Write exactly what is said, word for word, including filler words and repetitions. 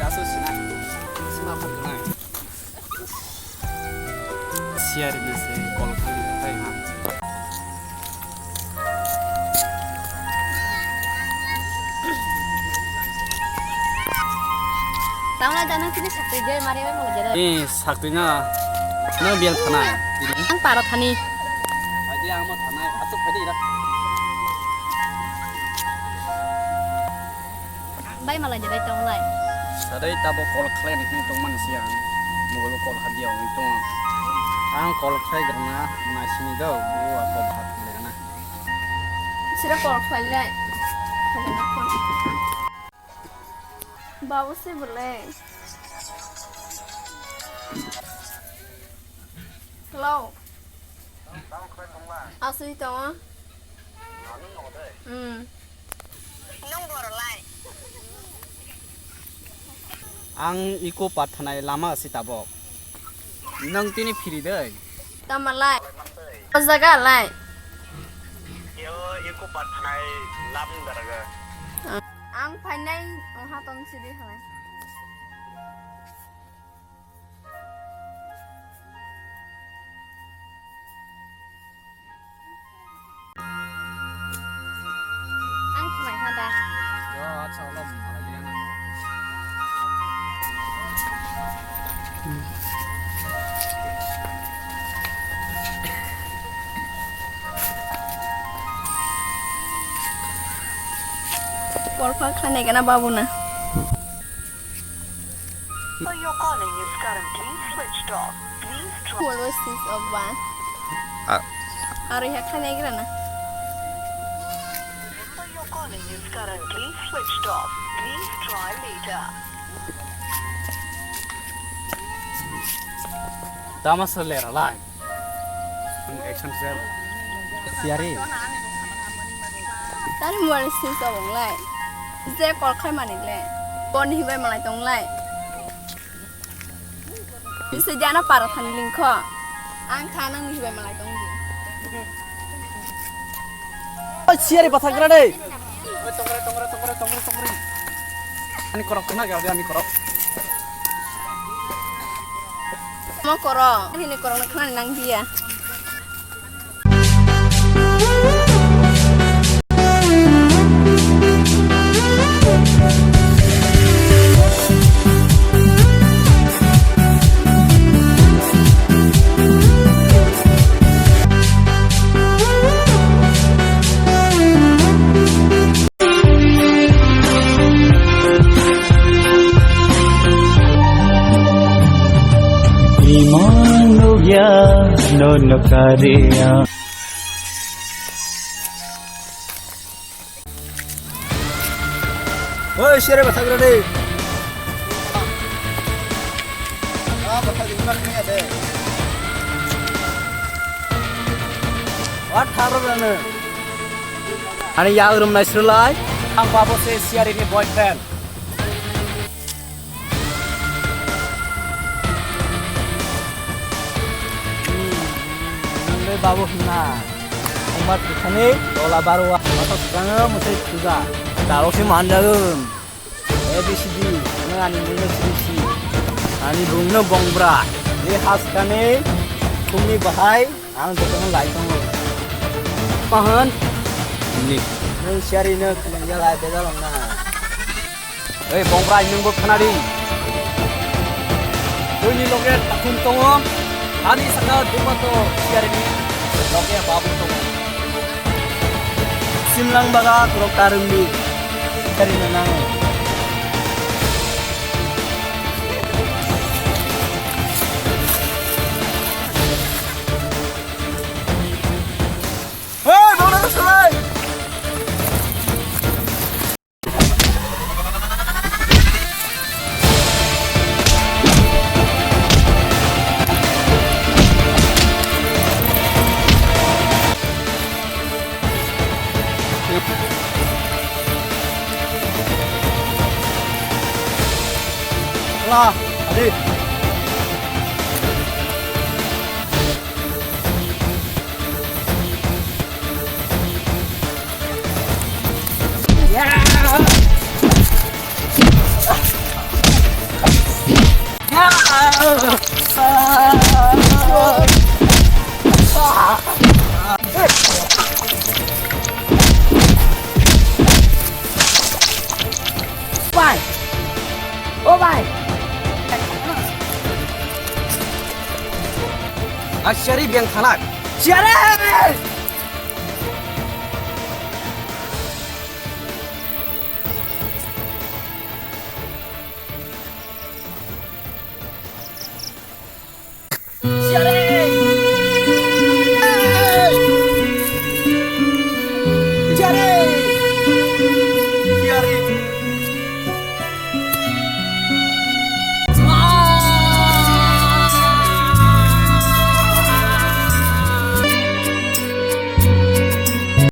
Asu sina. Sima phaiknai. Siari ni se kol khali khai ha. Tamla jana sini sakti je mari mari mula jana. Eh, sakti na. Na bial thanai. Ang para thani. Aji ang mo thanai. Atuk phadi ira. Bai malai jadai tong lai. Sadai tabo kol khlai ni hini tong man siya. Mobile kol hadia wi tong. Ang kol khlai grana na sini do. Bu ako bhat le na. Sira kol khlai lai. Babu se bole. Hello. Asui tongo. Hmm. Nung borok lai. Ang iko pathanai lama si tabok. Nang tini phiri dei. Tama lai. O jaga lai. Yo iko pathanai lam daraga. Ang phainai oha tong sidi halai. Ang khwnai kha da. Yo, acha, ulo malai liya na. Porpha khanai gana babu na. So your calling is currently switched off. Please try. Always switch off ba. Ah. Aro ya khanai grana. So your calling is currently switched off. Please try later. Tama sa lera lai. Ang action sir. Siari. Tani mobile switch off wng lai. Je call khai mani le. Phone hibai malai tong lai. Bisa jana para thani lingkho. Ang kha nang hibai malai tong di. Siari pathagra de. Tongra, tongra, tongra, tongra, tongra. Ani korok khna gadi ani korok. Mo korok, ani korok na khna nang dia. Imang nugya no nukariya. Oi, sere bathagra de. Ah, bathagra de. What haro rana? Ani yag room nai srulai. Ang babo se siari ni boyfriend. Nungde babu hwnna. Wngma thwithani tola barwa. Masa swkango mwsai thuja. Dalokse manjagwn. A B C D, nang ani mungno siri si. Ani bungno bongbra. Ni haskani thumni bahai. Ang jotono lai tongo. Pahan. Ni. Nung siari no khulung ya lai bejal ong na. Ei, bongrai, nwngbo khna di. Buini loge takhum tongo, ani saka dupato siarini loge babu tongo. Simlang baga khorok ta rwngdi, siarino nango. Hei, bongrai salai! Wala, adi. Bai! O bai! Asiari biang thalak. Siare!